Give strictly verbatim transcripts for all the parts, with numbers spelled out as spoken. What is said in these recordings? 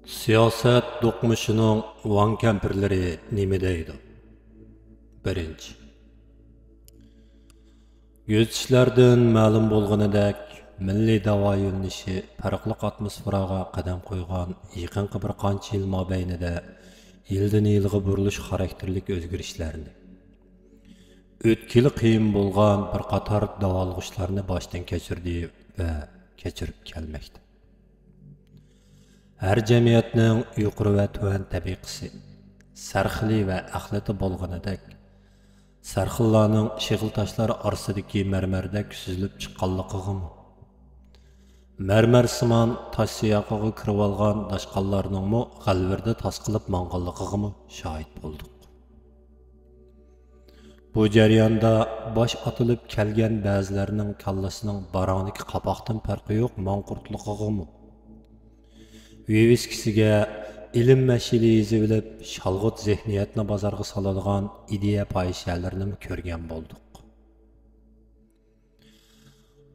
سىياسەت دوقمۇشىنىڭ ۋاڭ كەمپىرلىرى نېمە دەيدۇ؟ بىرىنچى. كۆزىتىشلەردىن مەلۇم بولغىنىدەك، مىللىي داۋا يۆنىلىشى پەرقلىق ئاتموسفېراغا قەدەم قويغان يېقىنقى بىر قانچە يىل مابەينىدە يىلدىن يىلغا بۇرۇلۇش خاراكتېرلىك ئۆزگىرىشلەرنى، ئۆتكىلى قىيىن بولغان بىر قاتار داۋالغۇشلارنى باشتىن كەچۈردى ۋە كەچۈرۈپ كەلمەكتە. ھەر جەمئىيەتنىڭ يۇقىرى ۋە تۆۋەن تەبىقىسى، سەرخىلى ۋە ئەخلىتى بولغىنىدەك، سەرخىللارنىڭ شېغىل تاشلار ئارىسىدىكى مەرمەردەك سۈزۈلۈپ چىققانلىقىغىمۇ، مەرمەرسىمان تاش سىياقىغا كىرىۋالغان داشقاللارنىڭمۇ غەلۋىردە تاس قىلىپ ماڭغانلىقىغىمۇ شاھىت بولدۇق. بۇ جەرياندا باش ئاتىلىپ كەلگەن بەزىلەرنىڭ كاللىسىنىڭ باراڭدىكى قاپاقتىن پەرقى يوق ماڭقۇرتلۇقىغىمۇ، ۋىۋىسكىسىگە ئىلىم مەشئىلى يېزىۋېلىپ، شالغۇت زېھنىيەتنى بازارغا سالىدىغان ئىدىيە پاھىشەلىرىنىمۇ كۆرگەن بولدۇق.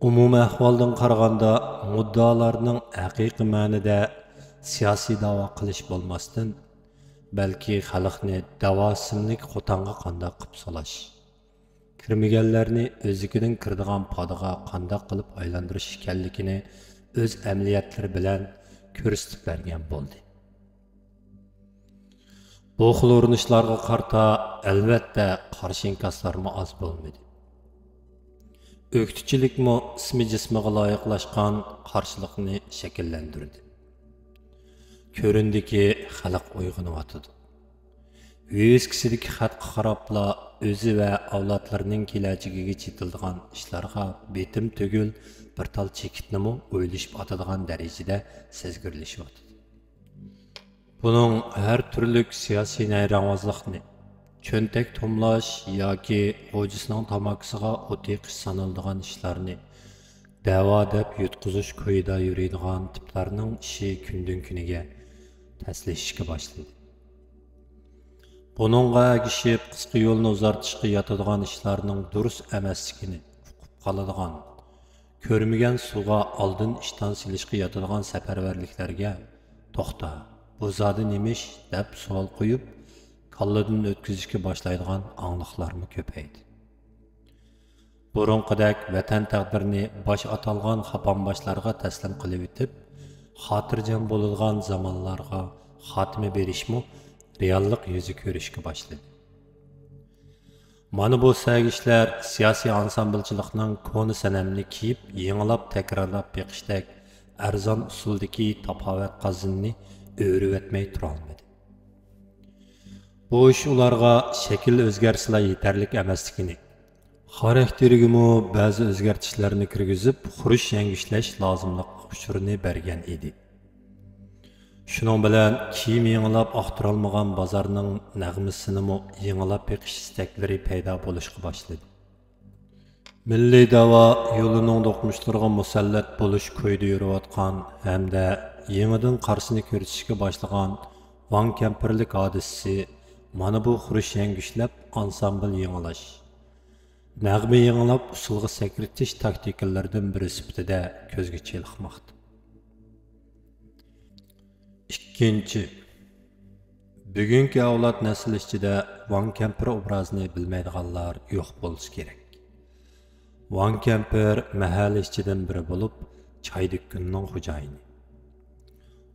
ئومۇمىي ئەھۋالدىن قارىغاندا، مۇددىئالارنىڭ ھەقىقىي مەنىدە سىياسىي داۋا قىلىش بولماستىن، بەلكى خەلقنى داۋا ئىسىملىك قوتانغا قانداق قىلىپ سولاش، كىرمىگەنلەرنى ئۆزلۈكىدىن كىرىدىغان پادىغا قانداق قىلىپ ئايلاندۇرۇش ئىكەنلىكىنى ئۆز ئەمەلىيەتلىرى بىلەن كۆرسىتىپ بەرگەن بولدى. بۇ خىل ئۇرۇنۇشلارغا قارىتا، ئەلۋەتتە، قارشى ئىنكاسلارمۇ ئاز بولمىدى. ئۆكتىچىلىكمۇ ئىسمى جىسمىغا لايىقلاشقان قارشىلىقنى شەكىللەندۈردى. كۆرۈندىكى، خەلق ئويغىنىۋاتىدۇ. ۋىۋىسكىسىدىكى خەتقە قاراپلا، ئۆزى ۋە ئەۋلادلىرىنىڭ كېلەچىكىگە چېتىلىدىغان ئىشلارغا بېتىم تۈگۈل بىر تال چېكىتنىمۇ ئويلىشىپ ئاتىدىغان دەرىجىدە سەزگۈرلىشىۋاتىدۇ. بۇنىڭ ھەر تۈرلۈك سىياسىي نەيرەڭۋازلىقنى، چۆنتەك توملاش ياكى غوجىسىنىڭ تاماكىسىغا ئوت يېقىش سانىلىدىغان ئىشلارنى دەۋا دەپ يۇتقۇزۇش كويىدا يۈرىدىغان تىپلارنىڭ ئىشى كۈندىن-كۈنىگە تەسلىشىشكە باشلىدى. بۇنىڭغا ئەگىشىپ، قىسقا يولنى ئۇزارتىشقا ياتىدىغان ئىشلارنىڭ دۇرۇس ئەمەسلىكىنى ئۇقۇپ قالىدىغان، كۆرمىگەن سۇغا ئالدىن ئىشتان سېلىشقا ياتىدىغان سەپەرۋەرلىكلەرگە، «توختا، بۇ زادى نېمە ئىش؟» دەپ سوئال قويۇپ، كاللىدىن ئۆتكۈزۈشكە باشلايدىغان ئاڭلىقلارمۇ كۆپەيدى. بۇرۇنقىدەك ۋەتەن تەقدىرىنى باش ئاتالغان خاپام باشلارغا تەسلىم قىلىۋېتىپ، خاتىرجەم بولىدىغان زامانلارغا خاتىمە بېرىشمۇ رېئاللىق يۈزى كۆرۈشكە باشلىدى. مانا بۇ سەگىشلەر سىياسىي ئانسامبىلچىلىقنىڭ كونا سەنەمنى كىيىپ، يېڭىلاپ تەكرارلاپ بېقىشتەك ئەرزان ئۇسۇلدىكى تاپاۋەت قازىنىنى ئۆرۈۋەتمەي تۇرالمىدى. بۇ ئىش ئۇلارغا شەكىل ئۆزگەرسىلا يېتەرلىك ئەمەسلىكىنى، خاراكتېرىگىمۇ بەزى ئۆزگەرتىشلەرنى كىرگۈزۈپ، خۇرۇچ يەڭگۈشلەش لازىملىق ئۇچۇرىنى بەرگەن ئىدى. شۇنىڭ بىلەن كىيىم يېڭىلاپ ئاختۇرالمىغان بازارنىڭ نەغمىسىنىمۇ يېڭىلاپ بېقىش ئىستەكلىرى پەيدا بولۇشقا باشلىدى. مىللىي دەۋا يولىنىڭ دوقمۇشلىرىغا مۇسەللەت بولۇش كويىدا يۈرۈۋاتقان ھەمدە يېڭىدىن قارىسىنى كۆرسىتىشكە باشلىغان ۋاڭ كەمپىرلىك ھادىسىسى مانا بۇ خۇرۇچ يەڭگۈشلەپ ئانسامبىل يېڭىلاش، نەغمە يېڭىلاپ ئۇسسۇلغا سەكرىتىش تاكتىكىلىرىدىن بىرى سۈپىتىدە كۆزگە چېلىقماقتا. ئىككىنچى، بۈگۈنكى ئەۋلاد نەسلى ئىچىدە ۋاڭ كەمپىر ئوبرازىنى بىلمەيدىغانلار يوق بولسا كېرەك. ۋاڭ كەمپىر مەھەللە ئىچىدىن بىرى بولۇپ، چاي دۈككىنىنىڭ خوجايىنى.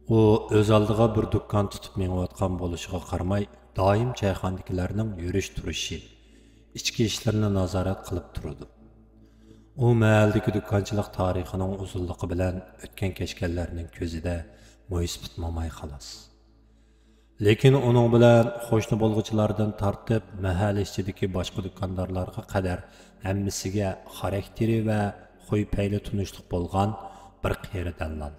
ئۇ ئۆز ئالدىغا بىر دۇكان تۇتۇپ مېڭىۋاتقان بولۇشىغا قارىماي، دائىم چايخانىدىكىلەرنىڭ يۈرۈش-تۇرۇشى، ئىچكى ئىشلىرىنى نازارەت قىلىپ تۇرىدۇ. ئۇ مەھەللىدىكى دۇكانچىلىق تارىخىنىڭ ئۇزۇنلۇقى بىلەن ئۆتكەن-كەچكەنلەرنىڭ كۆزىدە مويسىپىت موماي خالاس. لېكىن ئۇنىڭ بىلەن قوشنا بولغۇچىلاردىن تارتىپ، مەھەللە ئىچىدىكى باشقا دۇكاندارلارغا قەدەر ھەممىسىگە خاراكتېرى ۋە خۇي-پەيلى تونۇشلۇق بولغان بىر قېرى دەللال.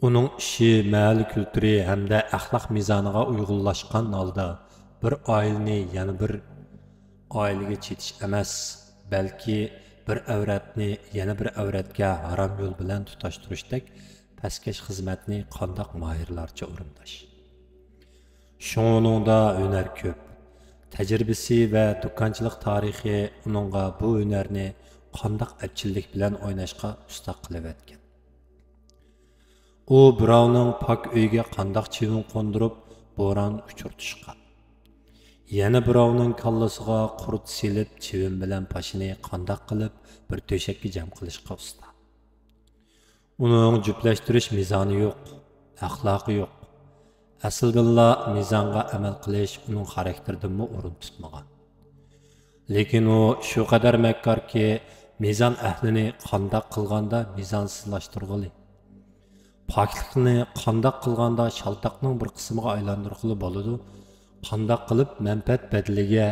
ئۇنىڭ ئىشى مەھەللە كۈلتۈرى ھەمدە ئەخلاق مىزانىغا ئۇيغۇنلاشقان ھالدا بىر ئائىلىنى يەنە بىر ئائىلىگە چېتىش ئەمەس، بەلكى بىر ئەۋرەتنى يەنە بىر ئەۋرەتكە ھارام يول بىلەن تۇتاشتۇرۇشتەك پەسكەش خىزمەتنى قانداق ماھىرلارچە ئورۇنداش. شۇڭا ئۇنىڭدا ھۈنەر كۆپ. تەجرىبىسى ۋە دۇكانچىلىق تارىخى ئۇنىڭغا بۇ ھۈنەرنى قانداق ئەپچىللىك بىلەن ئويناشقا ئۇستا قىلىۋەتكەن. ئۇ بىراۋنىڭ پاك ئۆيىگە قانداق چىۋىن قوندۇرۇپ، بوران ئۇچۇرتۇشقا، يەنە بىراۋنىڭ كاللىسىغا قۇرت سېلىپ، چىۋىن بىلەن پاشىنى قانداق قىلىپ بىر تۆشەككە جەم قىلىشقا ئۇستا. ئۇنىڭ جۈپلەشتۈرۈش مىزانى يوق، ئەخلاقى يوق. ئەسلىدىنلا مىزانغا ئەمەل قىلىش ئۇنىڭ خاراكتېرىدىنمۇ ئورۇن تۇتمىغان. لېكىن ئۇ شۇ قەدەر مەككاركى، مىزان ئەھلىنى قانداق قىلغاندا مىزانسىزلاشتۇرغىلى، پاكلىقنى قانداق قىلغاندا شالتاقنىڭ بىر قىسمىغا ئايلاندۇرغىلى بولىدۇ، قانداق قىلىپ مەنپەئەت بەدىلىگە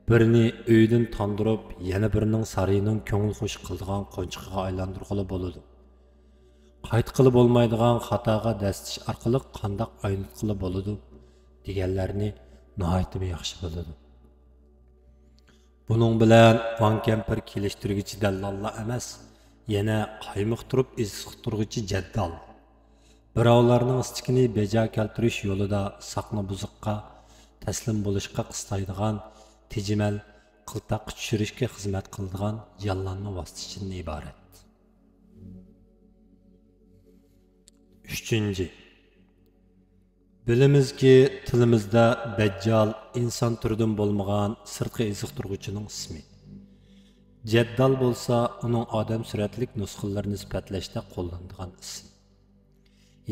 بىرنى ئۆيدىن تاندۇرۇپ، يەنە بىرىنىڭ سارىيىنىڭ كۆڭۈل خۇش قىلىدىغان قونچىقىغا ئايلاندۇرغىلى بولىدۇ، قايتقىلى بولمايدىغان خاتاغا دەسسىتىش ئارقىلىق قانداق ئاينىتقىلى بولىدۇ، دېگەنلەرنى ناھايىتىمۇ ياخشى بىلىدۇ. بۇنىڭ بىلەن ۋاڭ كەمپىر كېلىشتۈرگۈچى دەللاللا ئەمەس، يەنە قايمۇقتۇرۇپ ئېسىقتۇرغۇچى جەددال، بىراۋلارنىڭ ئىستىكىنى بەجا كەلتۈرۈش يولىدا ساقنى بۇزۇققا تەسلىم بولۇشقا قىستايدىغان، تېجىمەل قىلتاققا چۈشۈرۈشكە خىزمەت قىلىدىغان ياللانما ۋاسىتىچىدىن ئىبارەت. ئۈچىنچى، بىلىمىزكى، تىلىمىزدا دەججال ئىنسان تۈرىدىن بولمىغان سىرتقى ئېسىقتۇرغۇچىنىڭ ئىسمى. جەددال بولسا ئۇنىڭ ئادەم سۈرەتلىك نۇسخىلىرىنى سۈپەتلەشتە قوللىنىدىغان ئىسىم.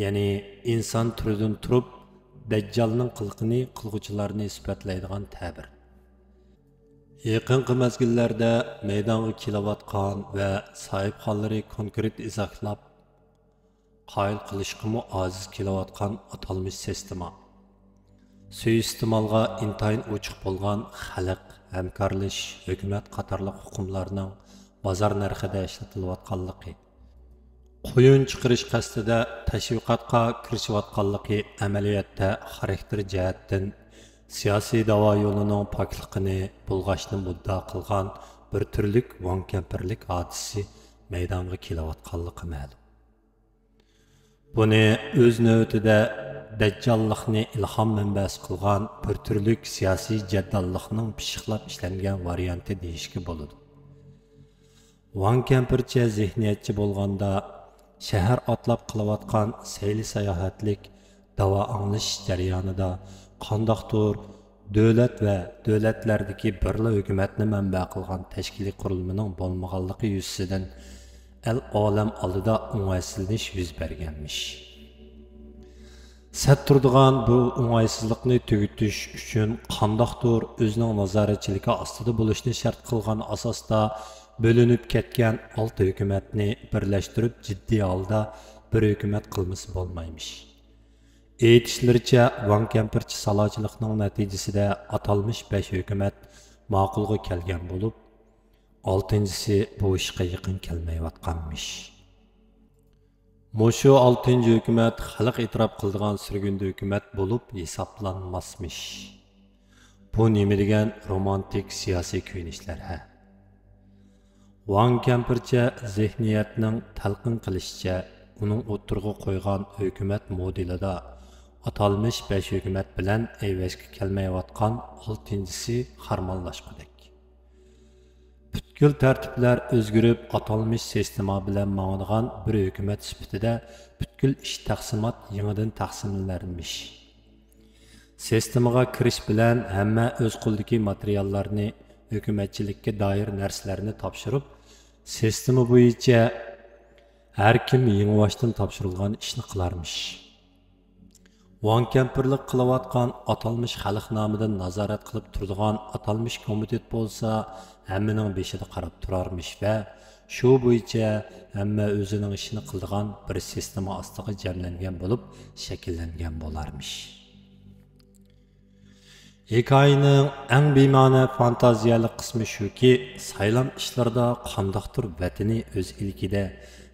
يەنى ئىنسان تۈرىدىن تۇرۇپ، دەججالنىڭ قىلىقىنى، قىلغۇچىلارنى سۈپەتلەيدىغان تەبىر. يېقىنقى مەزگىللەردە مەيدانغا كېلىۋاتقان ۋە ساھىبخانلىرى كونكرېت ئىزاھلاپ، قايىل قىلىشقىمۇ ئاجىز كېلىۋاتقان ئاتالمىش سىستېما، سۇيىئىستېمالغا ئىنتايىن ئوچۇق بولغان خەلق، ھەمكارلىشىش، ھۆكۈمەت قاتارلىق ئۇقۇملارنىڭ بازار نەرخىدە ئىشلىتىلىۋاتقانلىقى، قويۇن چىقىرىش قەستىدە تەشۋىقاتقا كىرىشىۋاتقانلىقى ئەمەلىيەتتە خاراكتېر جەھەتتىن سىياسىي داۋا يولىنىڭ پاكلىقىنى بۇلغاشنى مۇددىئا قىلغان بىر تۈرلۈك ۋاڭ كەمپىرلىك ھادىسىسى مەيدانغا كېلىۋاتقانلىقى مەلۇم. بۇنى ئۆز نۆۋىتىدە دەججاللىقنى ئىلھام مەنبەسى قىلغان بىر تۈرلۈك سىياسىي جەدداللىقنىڭ پىششىقلاپ ئىشلەنگەن ۋارىيانتى دېيىشكە بولىدۇ. ۋاڭ كەمپىرچە زېھنىيەتچى بولغاندا، شەھەر ئاتلاپ قىلىۋاتقان سەيلە ساياھەتلىك داۋا ئاڭلىشىش جەريانىدا قانداقتۇر دۆلەت ۋە دۆلەتلەردىكى بىرلا ھۆكۈمەتنى مەنبە قىلغان تەشكىلىي قۇرۇلمىنىڭ بولمىغانلىقى يۈزىسىدىن ئەل ئالەم ئالدىدا ئوڭايسىزلىنىش يۈز بەرگەنمىش. سەت تۇرىدىغان بۇ ئوڭايسىزلىقنى تۈگىتىش ئۈچۈن قانداقتۇر ئۆزىنىڭ نازارەتچىلىكى ئاستىدا بولۇشنى شەرت قىلغان ئاساستا بۆلۈنۈپ كەتكەن ئالتە ھۆكۈمەتنى بىرلەشتۈرۈپ جىددىي ھالدا بىر ھۆكۈمەت قىلمىسا بولمايمىش. ئېيتىشلىرىچە، ۋاڭ كەمپىرچە سالاچىلىقنىڭ نەتىجىسىدە ئاتالمىش بەش ھۆكۈمەت ماقۇلغا كەلگەن بولۇپ، ئالتىنچىسى بۇ ئىشقا يېقىن كەلمەيۋاتقانمىش. مۇشۇ ئالتىنچى ھۆكۈمەت خەلق ئېتىراپ قىلىدىغان سۈرگۈندە ھۆكۈمەت بولۇپ ھېسابلانماسمىش. بۇ نېمە دېگەن رومانتىك سىياسىي كۆيۈنۈشلەر ھە؟ ۋاڭ كەمپىرچە زېھنىيەتنىڭ تەلقىن قىلىشىچە، ئۇنىڭ ئوتتۇرىغا قويغان ھۆكۈمەت مودېلىدا ئاتالمىش بەش ھۆكۈمەت بىلەن ئەيۋەشكە كەلمەيۋاتقان ئالتىنچىسى خارمانلاشقۇدەك. پۈتكۈل تەرتىپلەر ئۆزگىرىپ، ئاتالمىش سىستېما بىلەن ماڭىدىغان بىر ھۆكۈمەت سۈپىتىدە پۈتكۈل ئىش تەقسىمات يېڭىدىن تەقسىملەنمىش. سىستېمىغا كىرىش بىلەن ھەممە ئۆز قولىدىكى ماتېرىياللارنى، ھۆكۈمەتچىلىككە دائىر نەرسىلەرنى تاپشۇرۇپ، سىستېما بويىچە ھەر كىم يېڭىۋاشتىن تاپشۇرۇلغان ئىشنى قىلارمىش. ۋاڭ كەمپىرلىك قىلىۋاتقان ئاتالمىش خەلق نامىدىن نازارەت قىلىپ تۇرىدىغان ئاتالمىش كومىتېت بولسا ھەممىنىڭ بېشىدا قاراپ تۇرارمىش ۋە شۇ بويىچە ھەممە ئۆزىنىڭ ئىشىنى قىلىدىغان بىر سىستېما ئاستىغا جەملەنگەن بولۇپ شەكىللەنگەن بولارمىش. ھېكايىنىڭ ئەڭ بىمەنە فانتازىيەلىك قىسمى شۇكى، سايلام ئىشلىرىدا قانداقتۇر ۋەتىنى ئۆز ئىلكىدە،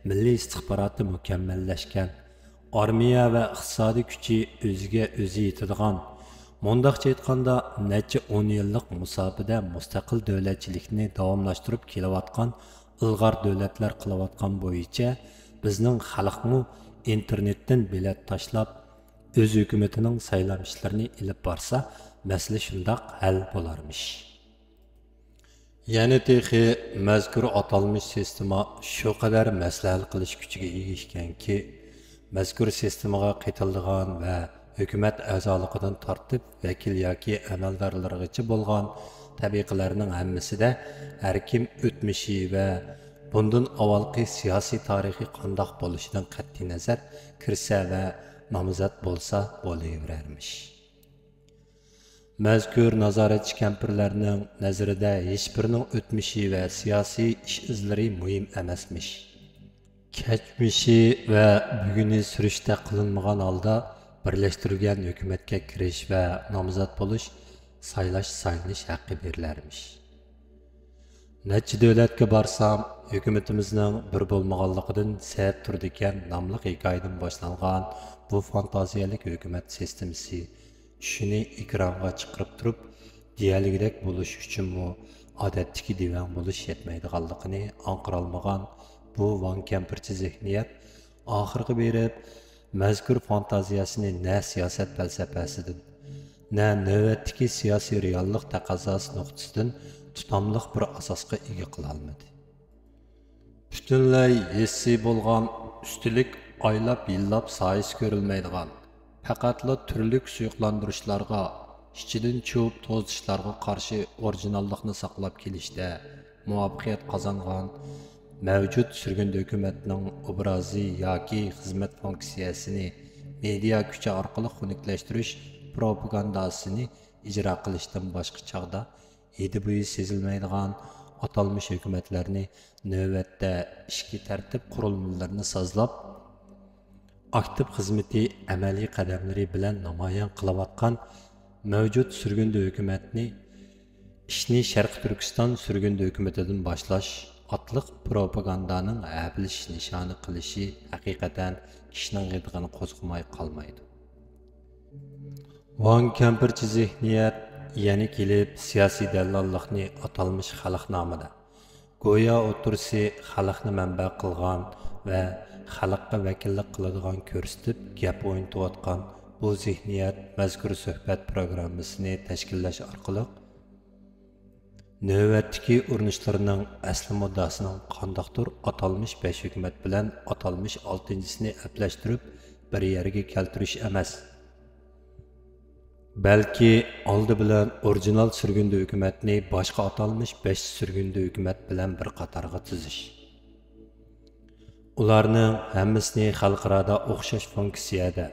مىللىي ئىستىخباراتى مۇكەممەللەشكەن، ئارمىيە ۋە ئىقتىسادىي كۈچى ئۆزىگە ئۆزى يېتىدىغان، مۇنداقچە ئېيتقاندا، نەچچە ئون يىللىق مۇساپىدە مۇستەقىل دۆلەتچىلىكنى داۋاملاشتۇرۇپ كېلىۋاتقان ئىلغار دۆلەتلەر قىلىۋاتقان بويىچە بىزنىڭ خەلقمۇ ئىنتېرنېتتىن بېلەت تاشلاپ، ئۆز ھۆكۈمىتىنىڭ سايلام ئىشلىرىنى ئېلىپ بارسا، مەسىلە شۇنداق ھەل بولارمىش. يەنە تېخى مەزكۇر ئاتالمىش سىستېما شۇ قەدەر مەسىلە ھەل قىلىش كۈچىگە ئىگە ئىكەنكى، مەزكۇر سىستېمىغا قېتىلىدىغان ۋە ھۆكۈمەت ئەزالىقىدىن تارتىپ ۋەكىل ياكى ئەمەلدارلىرىغىچە بولغان تەبىقىلەرنىڭ ھەممىسىدە ھەر كىم ئۆتمۈشى ۋە بۇندىن ئاۋۋالقى سىياسىي تارىخى قانداق بولۇشىدىن قەتئىينەزەر كىرسە ۋە نامزات بولسا بولۇۋېرەرمىش. مەزكۇر نازارەتچى كەمپىرلەرنىڭ نەزىرىدە ھېچبىرىنىڭ ئۆتمۈشى ۋە سىياسىي ئىش-ئىزلىرى مۇھىم ئەمەسمىش. كەچمىشى ۋە بۈگۈنى سۈرۈشتە قىلىنمىغان ھالدا بىرلەشتۈرۈلگەن ھۆكۈمەتكە كىرىش ۋە نامزات بولۇش، سايلاش-سايلىنىش ھەققى بېرىلەرمىش. نەچچە دۆلەتكە بارسام، ھۆكۈمىتىمىزنىڭ بىر بولمىغانلىقىدىن سەت تۇرىدىكەن ناملىق ھېكايىدىن باشلانغان بۇ فانتازىيەلىك ھۆكۈمەت سىستېمىسى چۈشىنى ئېكرانغا چىقىرىپ تۇرۇپ، دېيەلىگۈدەك بولۇش ئۈچۈنمۇ ئادەتتىكى دېۋەڭ بولۇش يەتمەيدىغانلىقىنى ئاڭقىرالمىغان بۇ ۋاڭ كەمپىرچە زېھنىيەت ئاخىرغا بېرىپ مەزكۇر فانتازىيەسىنى نە سىياسەت پەلسەپەسىدىن، نە نۆۋەتتىكى سىياسىي رېئاللىق تەقەززاسى نۇقتىسىدىن تۇتاملىق بىر ئاساسقا ئىگە قىلالمىدى. پۈتۈنلەي ھېسسىي بولغان، ئۈستىلىك ئايلاپ يىللاپ سايىسى كۆرۈلمەيدىغان، پەقەتلا تۈرلۈك سۇيۇقلاندۇرۇشلارغا، ئىچىدىن چۇۋۇپ توزۇتۇشلارغا قارشى ئورىجىناللىقنى ساقلاپ كېلىشتە مۇۋەپپەقىيەت قازانغان مەۋجۇت سۈرگۈندە ھۆكۈمەتنىڭ ئوبرازى ياكى خىزمەت فۇنكسىيەسىنى مېدىيا كۈچى ئارقىلىق خۇنۈكلەشتۈرۈش پروپاگانداسىنى ئىجرا قىلىشتىن باشقا چاغدا ھىدى-بويى سېزىلمەيدىغان ئاتالمىش ھۆكۈمەتلەرنى نۆۋەتتە ئىچكى تەرتىپ قۇرۇلمىلىرىنى سازلاپ، ئاكتىپ خىزمىتى ئەمەلىي قەدەملىرى بىلەن نامايان قىلىۋاتقان مەۋجۇت سۈرگۈندە ھۆكۈمەتنى ئىشنى شەرقىي تۈركىستان سۈرگۈندە ھۆكۈمىتىدىن باشلاش ئاتلىق پروپاگاندانىڭ ھەپىلىشىش نىشانى قىلىشى ھەقىقەتەن كىشىنىڭ غىدىقىنى قوزغىماي قالمايدۇ. ۋاڭ كەمپىرچە زېھنىيەت يەنە كېلىپ سىياسىي دەللاللىقنى ئاتالمىش خەلق نامىدا، گويا ئوتتۇرىسى خەلقنى مەنبە قىلغان ۋە خەلققە ۋەكىللىك قىلىدىغان كۆرسىتىپ گەپ ئوينىتىۋاتقان بۇ زېھنىيەت مەزكۇر سۆھبەت پروگراممىسىنى تەشكىللەش ئارقىلىق نۆۋەتتىكى ئۇرۇنۇشلىرىنىڭ ئەسلى مۇددىئاسىنىڭ قانداقتۇر ئاتالمىش بەش ھۆكۈمەت بىلەن ئاتالمىش ئالتىنچىسىنى ئەپلەشتۈرۈپ بىر يەرگە كەلتۈرۈش ئەمەس، بەلكى ئالدى بىلەن ئورىجىنال سۈرگۈندە ھۆكۈمەتنى باشقا ئاتالمىش بەش سۈرگۈندە ھۆكۈمەت بىلەن بىر قاتارغا تىزىش. ئۇلارنىڭ ھەممىسىنى خەلقئارادا ئوخشاش فۇنكسىيەدە،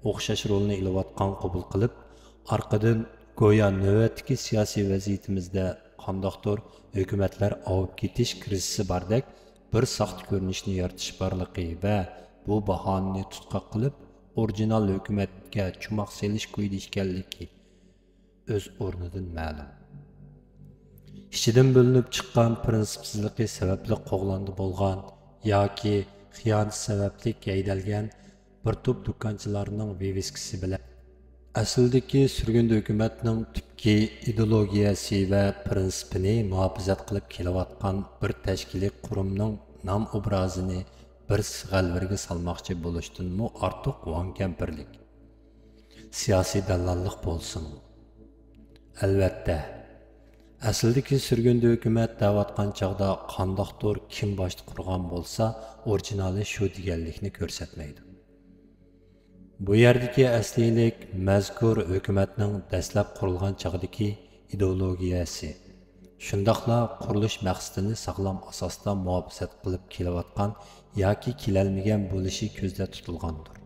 ئوخشاش رولنى ئېلىۋاتقان قوبۇل قىلىپ، ئارقىدىن گويا نۆۋەتتىكى سىياسىي ۋەزىيىتىمىزدە قانداقتۇر ھۆكۈمەتلەر ئاۋۇپ كېتىش كىرىزىسى باردەك بىر ساختا كۆرۈنۈشنى يارىتىش بارلىقى ۋە بۇ باھانىنى تۇتقاق قىلىپ، ئورىجىنال ھۆكۈمەتكە چوماق سېلىش كويىدا ئىكەنلىكى ئۆز ئورنىدىن مەلۇم. ئىچىدىن بۆلۈنۈپ چىققان پىرىنسىپسىزلىقى سەۋەبلىك قوغلاندى بولغان ياكى خىيانىتى سەۋەبلىك ھەيدەلگەن بىر توپ دۇكانچىلارنىڭ ۋىۋىسكىسى بىلەن ئەسلىدىكى سۈرگۈندە ھۆكۈمەتنىڭ تۈپكى ئىدېئولوگىيەسى ۋە پىرىنسىپىنى مۇھاپىزەت قىلىپ كېلىۋاتقان بىر تەشكىلىي قۇرۇمنىڭ نام ئوبرازىنى بىر سىغەلۋىرگە سالماقچى بولۇشتىنمۇ ئارتۇق ۋاڭ كەمپىرلىك، سىياسىي دەللاللىق بولسىمۇ. ئەلۋەتتە، ئەسلىدىكى سۈرگۈندە ھۆكۈمەت دەۋاتقان چاغدا قانداقتۇر كىم باشتا قۇرغان بولسا، ئورىجىنالى شۇ دېگەنلىكنى كۆرسەتمەيدۇ. بۇ يەردىكى ئەسلىيلىك مەزكۇر ھۆكۈمەتنىڭ دەسلەپ قۇرۇلغان چاغدىكى ئىدېئولوگىيەسى، شۇنداقلا قۇرۇلۇش مەقسىتىنى ساغلام ئاساستا مۇھاپىزەت قىلىپ كېلىۋاتقان ياكى كېلەلمىگەن بولۇشى كۆزدە تۇتۇلغاندۇر.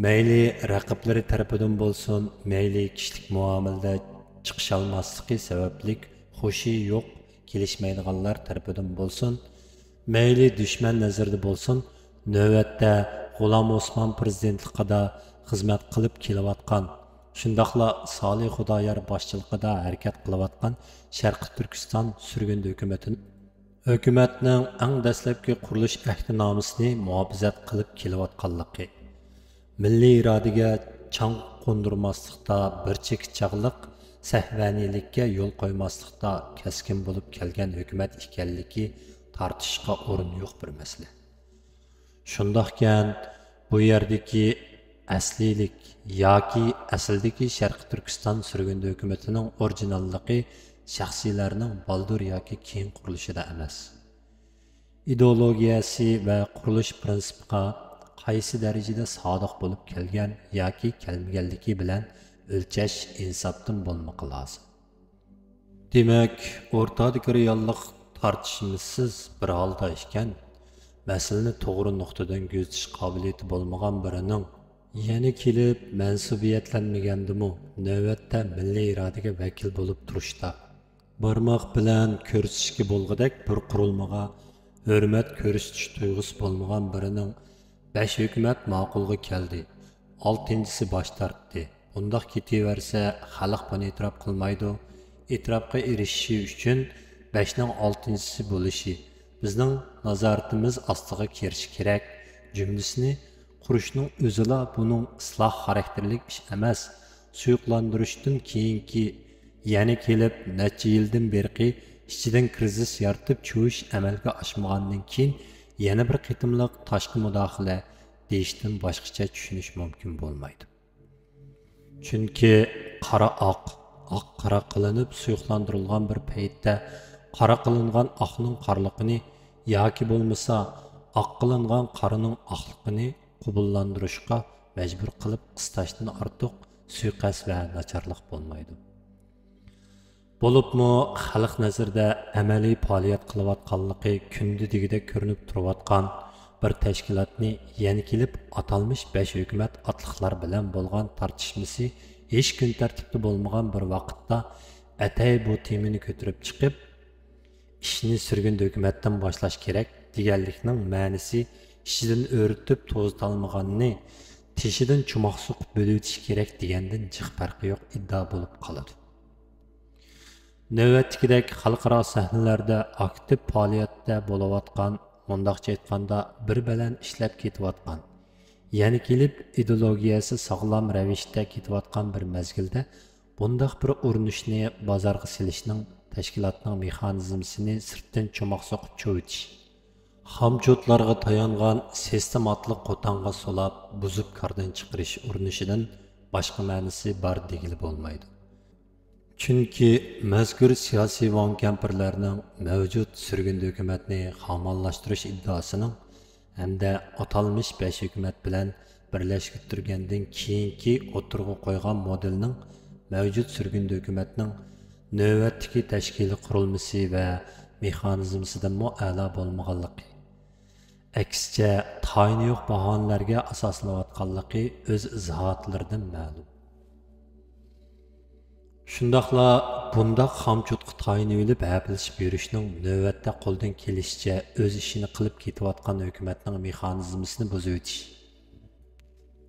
مەيلى رەقىبلىرى تەرىپىدىن بولسۇن، مەيلى كىشىلىك مۇئامىلىدە چىقىشالماسلىقى سەۋەبلىك خۇشى يوق، كېلىشمەيدىغانلار تەرىپىدىن بولسۇن، مەيلى دۈشمەن نەزىرىدە بولسۇن، نۆۋەتتە غۇلام ئوسمان پىرېزىدېنتلىقىدا خىزمەت قىلىپ كېلىۋاتقان، شۇنداقلا سالىھ خۇدايار باشچىلىقىدا ھەرىكەت قىلىۋاتقان شەرقىي تۈركىستان سۈرگۈندە ھۆكۈمىتىنى، ھۆكۈمەتنىڭ ئەڭ دەسلەپكى قۇرۇلۇش ئەھدىنامىسىنى مۇھاپىزەت قىلىپ كېلىۋاتقانلىقى، مىللىي ئىرادىگە چاڭ قوندۇرماسلىقتا، بىر چېكە چاغلىق سەھۋەنىيلىككە يول قويماسلىقتا كەسكىن بولۇپ كەلگەن ھۆكۈمەت ئىكەنلىكى تارتىشىشقا ئورۇن يوق بىر مەسىلە. شۇنداقكەن، بۇ يەردىكى ئەسلىيلىك ياكى ئەسلىدىكى شەرقىي تۈركىستان سۈرگۈندە ھۆكۈمىتىنىڭ ئورىجىناللىقى شەخسىيلەرنىڭ بالدۇر ياكى كېيىن قۇرۇلۇشىدا ئەمەس. ئىدېئولوگىيەسى ۋە قۇرۇلۇش پىرىنسىپىغا قايسى دەرىجىدە سادىق بولۇپ كەلگەن ياكى كەلمىگەنلىكى بىلەن ئۆلچەش ئىنساپتىن بولمىقى لازىم. دېمەك، ئورتادىكى رېئاللىق تارتىشمىسىز بىر ھالدا ئىكەن، مەسىلىنى توغرا نۇقتىدىن كۆزىتىش قابىلىيىتى بولمىغان بىرىنىڭ، يەنە كېلىپ مەنسۇبىيەتلەنمىگەندىمۇ، نۆۋەتتە مىللىي ئىرادىگە ۋەكىل بولۇپ تۇرۇشتا، بارماق بىلەن كۆرسىتىشكە بولغۇدەك بىر قۇرۇلمىغا ھۆرمەت كۆرسىتىش تۇيغۇسى بولمىغان بىرىنىڭ بەش ھۆكۈمەت ماقۇلغا كەلدى، ئالتىنچىسى باش تارتتى، بۇنداق كېتىۋەرسە خەلق بۇنى ئېتىراپ قىلمايدۇ، ئېتىراپقا ئېرىشىشى ئۈچۈن بەشنىڭ ئالتىنچىسى بولۇشى، بىزنىڭ نازارىتىمىز ئاستىغا كىرىشى كېرەك جۈملىسىنى قۇرۇشنىڭ ئۆزىلا بۇنىڭ ئىسلاھ خاراكتېرلىك ئىش ئەمەس، سۇيۇقلاندۇرۇشتىن كېيىنكى، يەنە كېلىپ نەچچە يىلدىن بېرىقى ئىچىدىن كىرىزىس يارىتىپ چۆۋۈش ئەمەلگە ئاشمىغاندىن كېيىن يەنە بىر قېتىملىق تاشقى مۇداخىلە دېيىشتىن باشقىچە چۈشىنىش مۇمكىن بولمايدۇ. چۈنكى قارا ئاق، ئاق قارا قىلىنىپ سۇيۇقلاندۇرۇلغان بىر پەيتتە، قارا قىلىنغان ئاقنىڭ قارىلىقىنى ياكى بولمىسا ئاق قىلىنغان قارىنىڭ ئاقلىقىنى قوبۇللاندۇرۇشقا مەجبۇر قىلىپ قىستاشتىن ئارتۇق سۇيىقەست ۋە ناچارلىق بولمايدۇ. بولۇپمۇ خەلق نەزىرىدە ئەمەلىي پائالىيەت قىلىۋاتقانلىقى كۈندە دېگۈدەك كۆرۈنۈپ تۇرۇۋاتقان بىر تەشكىلاتنى يەنە كېلىپ ئاتالمىش بەش ھۆكۈمەت ئاتلىقلار بىلەن بولغان تارتىشمىسى ھېچ كۈن تەرتىپتە بولمىغان بىر ۋاقىتتا ئەتەي بۇ تېمىنى كۆتۈرۈپ چىقىپ، ئىشنى سۈرگۈندە ھۆكۈمەتتىن باشلاش كېرەك دېگەنلىكنىڭ مەنىسى ئىچىدىن ئۆرتۈپ توزۇتالمىغاننى، تېشىدىن چوماق سوقۇپ بۆلۈۋېتىش كېرەك دېگەندىن جىق پەرقى يوق ئىدىئا بولۇپ قالىدۇ. نۆۋەتتىكىدەك خەلقئارا سەھنىلەردە ئاكتىپ پائالىيەتتە بولۇۋاتقان، مۇنداقچە ئېيتقاندا، بىر بەلەن ئىشلەپ كېتىۋاتقان، يەنە كېلىپ ئىدېئولوگىيەسى ساغلام رەۋىشتە كېتىۋاتقان بىر مەزگىلدە، بۇنداق بىر ئۇرۇنۇشنى بازارغا سېلىشنىڭ، تەشكىلاتنىڭ مېخانىزمىسىنى سىرتتىن چوماق سوقۇپ چۆۋۈتۈش، خامچوتلارغا تايانغان سىستېماتىق قوتانغا سولاپ، بۇزۇپ كاردىن چىقىرىش ئۇرۇنۇشىدىن باشقا مەنىسى بار دېگىلى بولمايدۇ. چۈنكى مەزكۇر سىياسىي ۋاڭ كەمپىرلەرنىڭ مەۋجۇت سۈرگۈندە ھۆكۈمەتنى خاماللاشتۇرۇش ئىددىئاسىنىڭ ھەمدە ئاتالمىش بەش ھۆكۈمەت بىلەن بىرلەشتۈرگەندىن كېيىنكى ئوتتۇرىغا قويغان مودېلنىڭ مەۋجۇت سۈرگۈندە ھۆكۈمەتنىڭ نۆۋەتتىكى تەشكىلىي قۇرۇلمىسى ۋە مېخانىزمىسىدىنمۇ ئەلا بولمىغانلىقى، ئەكسىچە، تايىنى يوق باھانىلەرگە ئاساسلىنىۋاتقانلىقى ئۆز ئىزاھاتلىرىدىن مەلۇم. شۇنداقلا بۇنداق خامچوتقا تايىنىۋېلىپ ھەپىلىشىپ يۈرۈشنىڭ نۆۋەتتە قولدىن كېلىشىچە ئۆز ئىشىنى قىلىپ كېتىۋاتقان ھۆكۈمەتنىڭ مېخانىزمىسىنى بۇزۇۋېتىش،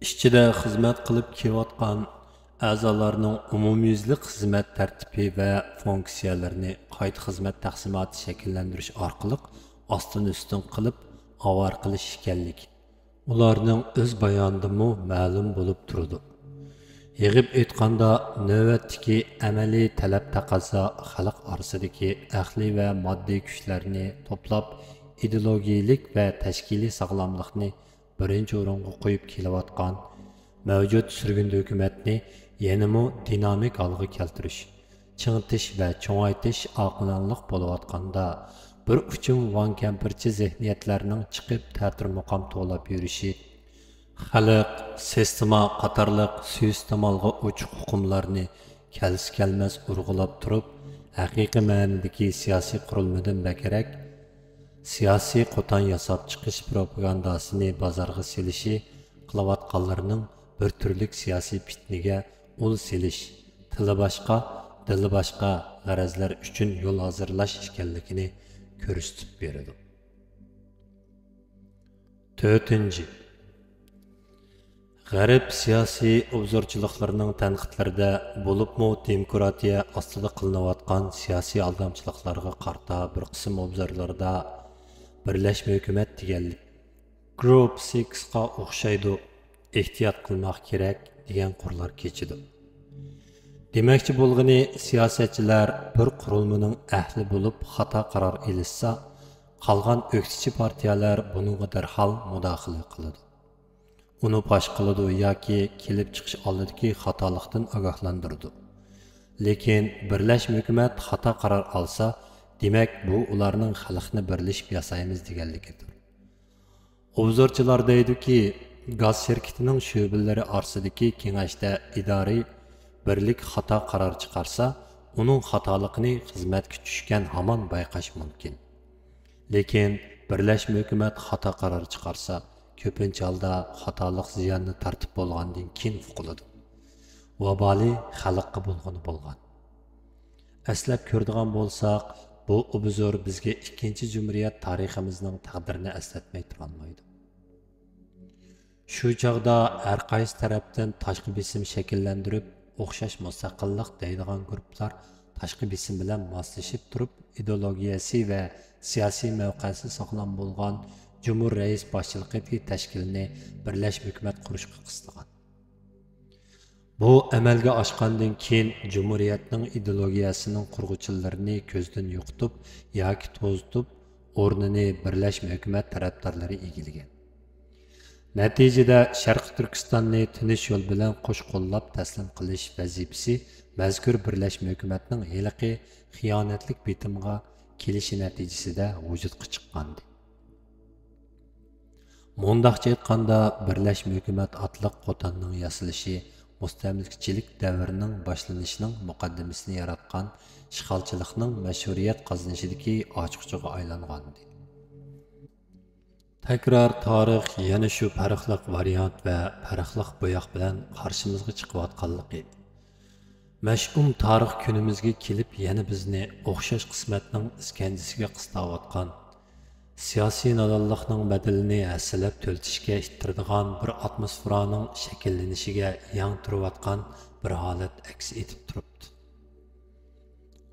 ئىچىدە خىزمەت قىلىپ كېلىۋاتقان ئەزالارنىڭ ئومۇميۈزلۈك خىزمەت تەرتىپى ۋە فۇنكسىيەلىرىنى قايتا خىزمەت تەقسىماتى شەكىللەندۈرۈش ئارقىلىق ئاستىن-ئۈستۈن قىلىپ ئاۋارە قىلىش ئىكەنلىكى ئۇلارنىڭ ئۆز بايانىدىمۇ مەلۇم بولۇپ تۇرىدۇ. يىغىپ ئېيتقاندا، نۆۋەتتىكى ئەمەلىي تەلەپ تەقەززا خەلق ئارىسىدىكى ئەقلىي ۋە ماددىي كۈچلەرنى توپلاپ، ئىدېئولوگىيەلىك ۋە تەشكىلىي ساغلاملىقنى بىرىنچى ئورۇنغا قويۇپ كېلىۋاتقان مەۋجۇت سۈرگۈندە ھۆكۈمەتنى يەنىمۇ دىنامىك ھالغا كەلتۈرۈش، چىڭىتىش ۋە چوڭايتىش ئاقىلانىلىق بولۇۋاتقاندا، بىر ئۇچۇم ۋاڭ كەمپىرچى زېھنىيەتلەرنىڭ چىقىپ تەتۈر مۇقام توۋلاپ يۈرۈشى، خەلق، سىستېما قاتارلىق سۇيىئىستېمالغا ئوچۇق ئۇقۇملارنى كەلسە-كەلمەس ئۇرغۇلاپ تۇرۇپ، ھەقىقىي مەنىدىكى سىياسىي قۇرۇلمىدىن بەكرەك، سىياسىي قوتان ياساپ چىقىش پروپاگانداسىنى بازارغا سېلىشى قىلىۋاتقانلىرىنىڭ بىر تۈرلۈك سىياسىي پىتنىگە ئۇل سېلىش، تىلى باشقا، دىلى باشقا غەرەزلەر ئۈچۈن يول ھازىرلاش ئىكەنلىكىنى كۆرسىتىپ بېرىدۇ. تۆتىنچى، غەرب سىياسىي ئوبزورچىلىقلىرىنىڭ تەنقىدلىرىدە، بولۇپمۇ دېموكراتىيە ئاستىدا قىلىنىۋاتقان سىياسىي ئالدامچىلىقلارغا قارىتا بىر قىسىم ئوبزورلىرىدا بىرلەشمە ھۆكۈمەت دېگەنلىك، گروپ سىكسقا ئوخشايدۇ، ئېھتىيات قىلماق كېرەك دېگەن قۇرلار كېچىدۇ. دېمەكچى بولغىنى، سىياسەتچىلەر بىر قۇرۇلمىنىڭ ئەھلى بولۇپ خاتا قارار ئېلىشسا، قالغان ئۆكتىچى پارتىيەلەر بۇنىڭغا دەرھال مۇداخىلە قىلىدۇ. ئۇنى پاش قىلىدۇ ياكى كېلىپ چىقىش ئالدىدىكى خاتالىقتىن ئاگاھلاندۇرىدۇ. لېكىن بىرلەشمە ھۆكۈمەت خاتا قارار ئالسا، دېمەك، بۇ ئۇلارنىڭ خەلقنى بىرلىشىپ ياسايمىز دېگەنلىكىدۇر. ئوبزورچىلار دەيدۇكى، گاز شىركىتىنىڭ شۆبىلىرى ئارىسىدىكى كېڭەشتە ئىدارىي بىرلىك خاتا قارار چىقارسا، ئۇنىڭ خاتالىقىنى خىزمەتكە چۈشكەن ھامان بايقاش مۇمكىن. لېكىن بىرلەشمە ھۆكۈمەت خاتا قارار چىقارسا، كۆپىنچە ھالدا خاتالىق زىياننى تارتىپ بولغاندىن كېيىن ئۇقۇلىدۇ. ۋابالى خەلققە بولغىنى بولغان. ئەسلەپ كۆرىدىغان بولساق، بۇ ئوبزور بىزگە ئىككىنچى جۇمھۇرىيەت تارىخىمىزنىڭ تەقدىرىنى ئەسلەتمەي تۇرالمايدۇ. شۇ چاغدا ھەر قايسى تەرەپتىن تاشقى بېسىم شەكىللەندۈرۈپ، ئوخشاش مۇستەقىللىق دەيدىغان گۇرۇپپىلار تاشقى بېسىم بىلەن ماسلىشىپ تۇرۇپ، ئىدېئولوگىيەسى ۋە سىياسىي مەۋقەسى ساغلام بولغان جۇمھۇر رەئىس باشچىلىقىدىكى تەشكىلنى بىرلەشمە ھۆكۈمەت قۇرۇشقا قىستىغان. بۇ ئەمەلگە ئاشقاندىن كېيىن، جۇمھۇرىيەتنىڭ ئىدېئولوگىيەسىنىڭ قۇرغۇچىلىرىنى كۆزدىن يوقىتىپ ياكى توزۇتۇپ، ئورنىنى بىرلەشمە ھۆكۈمەت تەرەپدارلىرى ئىگىلىگەن. نەتىجىدە، شەرقىي تۈركىستاننى تىنچ يول بىلەن قوش قوللاپ تەسلىم قىلىش ۋەزىپىسى مەزكۇر بىرلەشمە ھۆكۈمەتنىڭ ھېلىقى خىيانەتلىك بېتىمغا كېلىشى نەتىجىسىدە ۋۇجۇدقا چىققانىدى. مۇنداقچە ئېيتقاندا، بىرلەشمە ھۆكۈمەت ئاتلىق قوتاننىڭ ياسىلىشى مۇستەملىكىچىلىك دەۋرىنىڭ باشلىنىشىنىڭ مۇقەددىمىسىنى ياراتقان ئىشغالچىلىقنىڭ مەشھۇرىيەت قازىنىشىدىكى ئاچقۇچىغا ئايلانغانىدى. تەكرار تارىخ يەنە شۇ پەرقلىق ۋارىيانت ۋە پەرقلىق بوياق بىلەن قارشىمىزغا چىقىۋاتقانلىقى، مەشئۇم تارىخ كۈنىمىزگە كېلىپ يەنە بىزنى ئوخشاش قىسمەتنىڭ ئىسكەنجىسىگە قىستاۋاتقان، سىياسىي نادانلىقنىڭ بەدىلىنى ھەسسىلەپ تۆلىتىشكە ئىتتىرىدىغان بىر ئاتموسفېرانىڭ شەكىللىنىشىگە يەڭ تۇرۇۋاتقان بىر ھالەت ئەكس ئېتىپ تۇرۇپتۇ.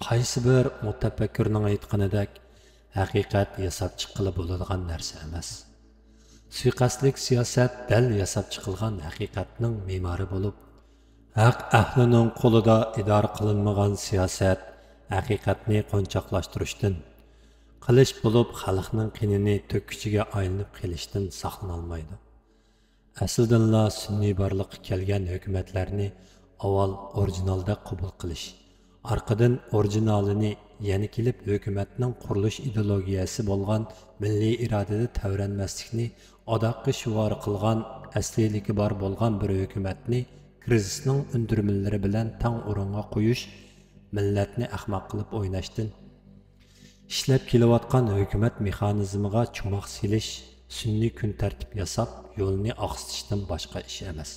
قايسى بىر مۇتەپەككۇرنىڭ ئېيتقىنىدەك، ھەقىقەت ياساپ چىققىلى بولىدىغان نەرسە ئەمەس. سۇيىقەستلىك سىياسەت دەل ياساپ چىقىلغان ھەقىقەتنىڭ مېمارى بولۇپ، ھەق ئەھلىنىڭ قولىدا ئىدارە قىلىنمىغان سىياسەت ھەقىقەتنى قونچاقلاشتۇرۇشتىن، قىلىچ بولۇپ خەلقنىڭ قېنىنى تۆككۈچىگە ئايلىنىپ قېلىشتىن ساقلىنالمايدۇ. ئەسلىدىنلا سۈنئىي بارلىققا كەلگەن ھۆكۈمەتلەرنى ئاۋۋال ئورىگىنالدەك قوبۇل قىلىش، ئارقىدىن ئورىگىنالىنى يەنە كېلىپ ھۆكۈمەتنىڭ قۇرۇلۇش ئىدېئولوگىيەسى بولغان مىللىي ئىرادىدە تەۋرەنمەسلىكنى ئاداققى شوئار قىلغان، ئەسلىيلىكى بار بولغان بىر ھۆكۈمەتنى كىرىزىسنىڭ ئۈندۈرمىلىرى بىلەن تەڭ ئورۇنغا قويۇش مىللەتنى ئەخمەق قىلىپ ئويناشتىن، ئىشلەپ كېلىۋاتقان ھۆكۈمەت مېخانىزمىغا چوماق سېلىش سۈنئىي كۈن تەرتىپ ياساپ يولىنى ئاقسىتىشتىن باشقا ئىش ئەمەس.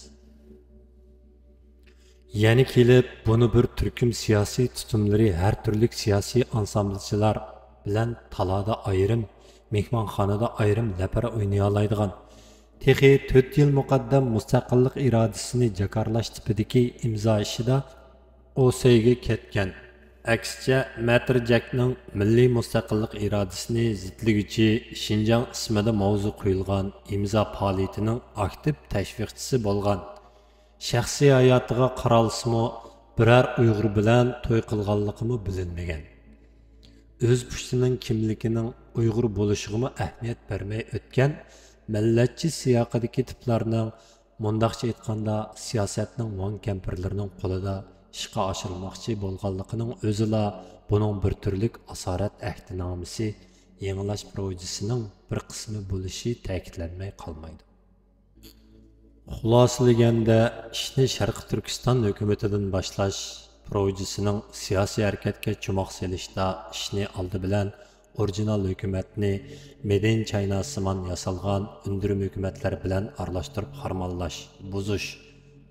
يەنە كېلىپ، بۇنى بىر تۈركۈم سىياسىي تۇتۇملىرى، ھەر تۈرلۈك سىياسىي ئانسامبلچىلار بىلەن تالادا ئايرىم، مېھمانخانىدا ئايرىم لەپەر ئوينىيالايدىغان، تېخى تۆت يىل مۇقەددەم مۇستەقىللىق ئىرادىسىنى جاكارلاش تىپىدىكى ئىمزا ئىشىدا ئوسەيگە كەتكەن، ئەكسىچە، مەتىر جەكنىڭ مىللىي مۇستەقىللىق ئىرادىسىنى زىتلىگۈچى شىنجاڭ ئىسمىدا ماۋزۇ قويۇلغان ئىمزا پائالىيىتىنىڭ ئاكتىپ تەشۋىقچىسى بولغان، شەخسىي ھاياتىغا قارالسىمۇ، بىرەر ئۇيغۇر بىلەن توي قىلغانلىقىمۇ بىلىنمىگەن. ئۆز پۇشتىنىڭ كىملىكىنىڭ ئۇيغۇر بولۇشىغىمۇ ئەھمىيەت بەرمەي ئۆتكەن مىللەتچى سىياقىدىكى تىپلارنىڭ، مۇنداقچە ئېيتقاندا، سىياسەتنىڭ ۋاڭ كەمپىرلىرىنىڭ قولىدا ئىشقا ئاشۇرۇلماقچى بولغانلىقىنىڭ ئۆزىلا بۇنىڭ بىر تۈرلۈك ئاسارەت ئەھدىنامىسى، يېڭىلاش پروژىسىنىڭ بىر قىسمى بولۇشى تەكىتلەنمەي قالمايدۇ. خۇلاسىلىگەندە، ئىشنى شەرقىي تۈركىستان ھۆكۈمىتىدىن باشلاش پروژىسىنىڭ سىياسىي ھەرىكەتكە چوماق سېلىشتا ئىشنى ئالدى بىلەن ئورىگىنال ھۆكۈمەتنى مېدىن چايناسىمان ياسالغان ئۈندۈرمە ھۆكۈمەتلەر بىلەن ئارىلاشتۇرۇپ خارمانلاش، بۇزۇش،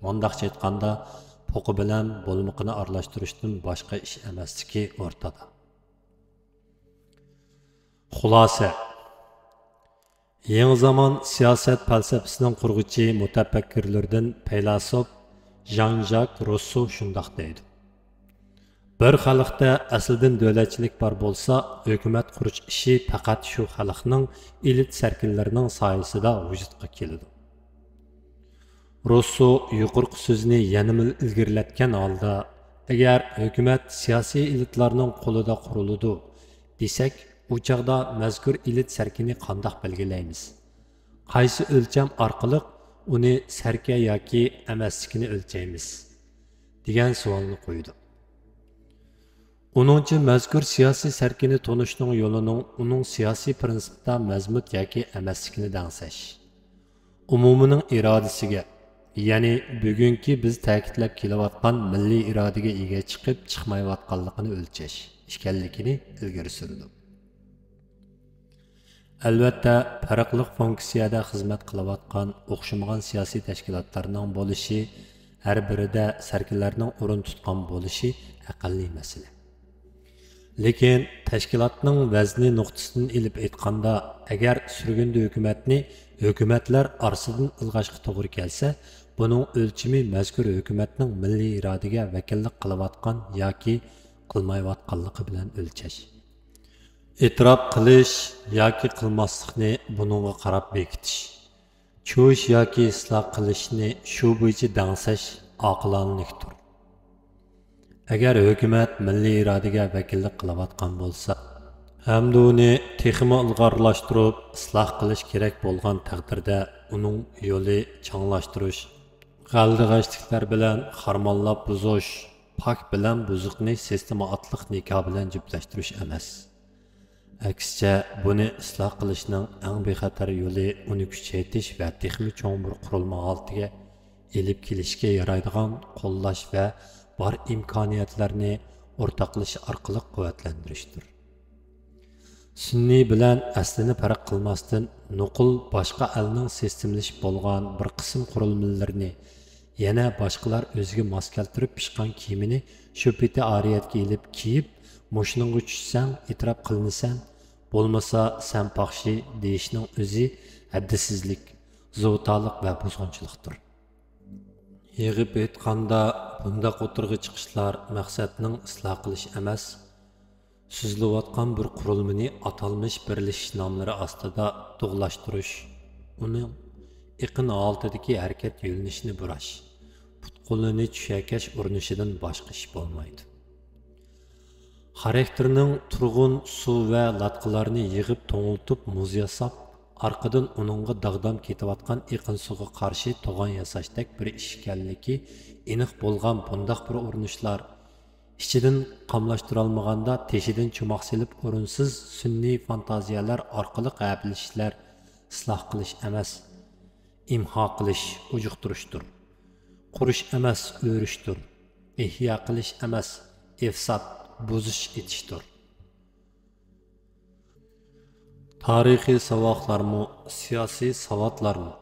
مۇنداقچە ئېيتقاندا، پوقى بىلەن بولمىقىنى ئارىلاشتۇرۇشتىن باشقا ئىش ئەمەسلىكى ئورتىدا. خۇلاسە، يېڭى زامان سىياسەت پەلسەپىسىنىڭ قۇرغۇچى مۇتەپەككۇرلىرىدىن پەيلاسوپ ژان ژاك روسسو شۇنداق دەيدۇ: بىر خەلقتە ئەسلىدىن دۆلەتچىلىك بار بولسا، ھۆكۈمەت قۇرۇش ئىشى پەقەت شۇ خەلقنىڭ ئېلىت سەركىللىرىنىڭ سايىسىدا ۋۇجۇدقا كېلىدۇ. روسسو يۇقىرىقى سۆزنى يەنىمۇ ئىلگىرىلەتكەن ھالدا، ئەگەر ھۆكۈمەت سىياسىي ئېلىتلارنىڭ قولىدا قۇرۇلىدۇ دېسەك، ئۇ چاغدا مەزكۇر ئېلىت سەركىنى قانداق بەلگىلەيمىز؟ قايسى ئۆلچەم ئارقىلىق ئۇنى سەركە ياكى ئەمەسلىكىنى ئۆلچەيمىز؟ دېگەن سوئالنى قويىدۇ. ئۇنىڭچە، مەزكۇر سىياسىي سەركىنى تونۇشنىڭ يولىنىڭ ئۇنىڭ سىياسىي پىرىنسىپتا مەزمۇت ياكى ئەمەسلىكىنى دەڭسەش، ئومۇمىينىڭ ئىرادىسىگە، يەنى بۈگۈنكى بىز تەكىتلەپ كېلىۋاتقان مىللىي ئىرادىگە ئىگە چىقىپ چىقمايۋاتقانلىقىنى ئۆلچەش ئىكەنلىكىنى ئىلگىرى سۈرىدۇ. ئەلۋەتتە، پەرقلىق فۇنكسىيەدە خىزمەت قىلىۋاتقان ئوخشىمىغان سىياسىي تەشكىلاتلارنىڭ بولۇشى، ھەر بىرىدە سەركىلەرنىڭ ئورۇن تۇتقان بولۇشى ئەقەللىي مەسىلە. لېكىن تەشكىلاتنىڭ ۋەزنى نۇقتىسىدىن ئېلىپ ئېيتقاندا، ئەگەر سۈرگۈندە ھۆكۈمەتنى ھۆكۈمەتلەر ئارىسىدىن ئىلغاشقا توغرا كەلسە، بۇنىڭ ئۆلچىمى مەزكۇر ھۆكۈمەتنىڭ مىللىي ئىرادىگە ۋەكىللىك قىلىۋاتقان ياكى قىلمايۋاتقانلىقى بىلەن ئۆلچەش. ئېتىراپ قىلىش ياكى قىلماسلىقنى بۇنىڭغا قاراپ بېكىتىش، چۈشۈرۈش ياكى ئىسلاھ قىلىشنى شۇ بويىچە دەڭسەش ئاقىلانىلىكتۇر. ئەگەر ھۆكۈمەت مىللىي ئىرادىگە ۋەكىللىك قىلىۋاتقان بولسا ھەمدە ئۇنى تېخىمۇ ئىلغارلاشتۇرۇپ ئىسلاھ قىلىش كېرەك بولغان تەقدىردە، ئۇنىڭ يولى چاڭلاشتۇرۇش، غەلدىغەچلىكلەر بىلەن خارمانلاپ بۇزۇش، پاك بىلەن بۇزۇقنى سىستېما ئاتلىق نىكاھ بىلەن جۈپتلەشتۈرۈش ئەمەس. ئەكسىچە، بۇنى ئىسلاھ قىلىشنىڭ ئەڭ بىخەتەر يولى ئۇنى كۈچەيتىش ۋە تېخىمۇ چوڭ بىر قۇرۇلما ھالىتىگە ئېلىپ كېلىشكە يارايدىغان قوللاش ۋە بار ئىمكانىيەتلەرنى ئورتاقلىشىش ئارقىلىق قۇۋۋەتلەندۈرۈشتۇر. سۈنئىي بىلەن ئەسلىنى پەرق قىلماستىن، نوقۇل باشقا ئەلنىڭ سىستېمىلىشىپ بولغان بىر قىسىم قۇرۇلمىلىرىنى يەنە باشقىلار ئۆزىگە ماس كەلتۈرۈپ پىشقان كىيىمىنى شۇ پېتى ئارىيەتكە ئېلىپ كىيىپ، مۇشۇنىڭغا چۈشسەڭ ئېتىراپ قىلىنىسەن، بولمىسا سەن پاخشى دېيىشنىڭ ئۆزى ھەددىسىزلىك، زوتالىق ۋە بۇزغۇنچىلىقتۇر. يىغىپ ئېيتقاندا، بۇنداق ئوتتۇرىغا چىقىشلار مەقسەتنىڭ ئىسلاھ قىلىش ئەمەس، سۈزۈلۈۋاتقان بىر قۇرۇلمىنى ئاتالمىش بىرلىشىش ناملىرى ئاستىدا دۇغلاشتۇرۇش، ئۇنىڭ ئېقىن ھالىتىدىكى ھەرىكەت يۆنىلىشىنى بۇراش، پۇت-قولىنى چۈشەكەش ئۇرۇنۇشىدىن باشقا ئىش بولمايدۇ. خاراكتېرنىڭ تۇرغۇن سۇ ۋە لاتقىلارنى يىغىپ توڭلىتىپ مۇز ياساپ، ئارقىدىن ئۇنىڭغا داغدام كېتىۋاتقان ئېقىن سۇغا قارشى توغان ياساشتەك بىر ئىش ئىكەنلىكى ئېنىق بولغان بۇنداق بىر ئۇرۇنۇشلار ئىچىدىن قاملاشتۇرالمىغاندا تېشىدىن چوماق سېلىپ ئورۇنسىز سۈنئىي فانتازىيەلەر ئارقىلىق ھەپىلىشىشلەر ئىسلاھ قىلىش ئەمەس، ئىمھا قىلىش، ئۇجۇقتۇرۇشتۇر. قۇرۇش ئەمەس، ئۆرۈشتۇر. ئىھيا قىلىش ئەمەس، ئىفساد، بۇزۇش ئېتىشتۇر. تارىخىي ساۋاقلارمۇ، سىياسىي ساۋاتلارمۇ،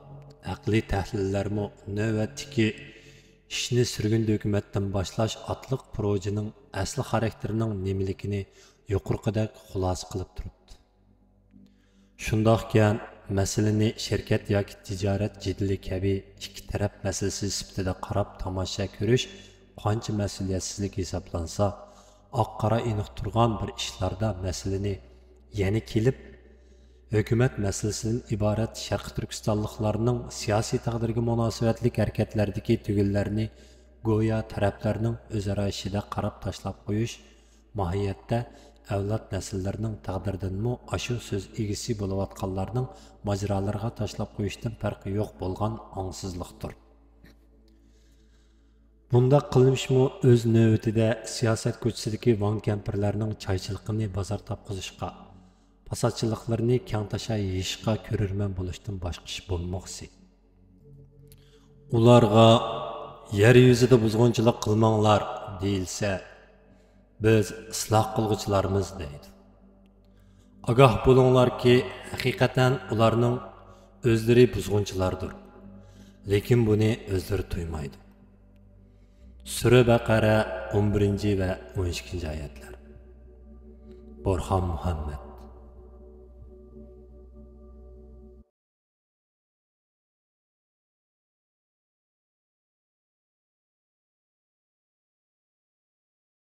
ئەقلىي تەھلىللەرمۇ نۆۋەتتىكى ئىشنى سۈرگۈندە ھۆكۈمەتتىن باشلاش ئاتلىق پروژىنىڭ ئەسلى خاراكتېرىنىڭ نېمىلىكىنى يۇقىرىقىدەك خۇلاسە قىلىپ تۇرۇپتۇ. شۇنداقكەن، مەسىلىنى شىركەت ياكى تىجارەت جېدىلى كەبى ئىككى تەرەپ مەسىلىسى سۈپىتىدە قاراپ تاماشا كۆرۈش قانچە مەسئۇلىيەتسىزلىك ھېسابلانسا، ئاق-قارا ئېنىق تۇرغان بىر ئىشلاردا مەسىلىنى يەنە كېلىپ، ھۆكۈمەت مەسىلىسىدىن ئىبارەت شەرقىي تۈركىستانلىقلارنىڭ سىياسىي تەقدىرىگە مۇناسىۋەتلىك ھەرىكەتلەردىكى تۈگۈنلەرنى گويا تەرەپلەرنىڭ ئۆزئارا ئىشىدا قاراپ تاشلاپ قويۇش، ماھىيەتتە ئەۋلاد نەسىللىرىنىڭ تەقدىرىدىنمۇ ئاشۇ سۆز ئىگىسى بولۇۋاتقانلارنىڭ ماجىرالىرىغا تاشلاپ قويۇشتىن پەرقى يوق بولغان ئاڭسىزلىقتۇر. بۇنداق قىلمىشمۇ ئۆز نۆۋىتىدە سىياسەت كوچىسىدىكى ۋاڭ كەمپىرلەرنىڭ چايچىلىقىنى بازار تاپقۇزۇشقا، پاساتچىلىقلىرىنى كەڭتاشا يېيىشقا كۆرۈرمەن بولۇشتىن باشقا ئىش بولمىغۇسى. ئۇلارغا «يەر يۈزىدە بۇزغۇنچىلىق قىلماڭلار» دېيىلسە، «بىز ئىسلاھ قىلغۇچىلارمىز» دەيدۇ. ئاگاھ بولۇڭلاركى، ھەقىقەتەن ئۇلارنىڭ ئۆزلىرى بۇزغۇنچىلاردۇر. لېكىن بۇنى ئۆزلىرى تۇيمايدۇ. سۈرە بەقەرە، ئون بىرىنچى ۋە ئون ئىككىنچى ئايەتلەر. بورھان مۇھەممەد.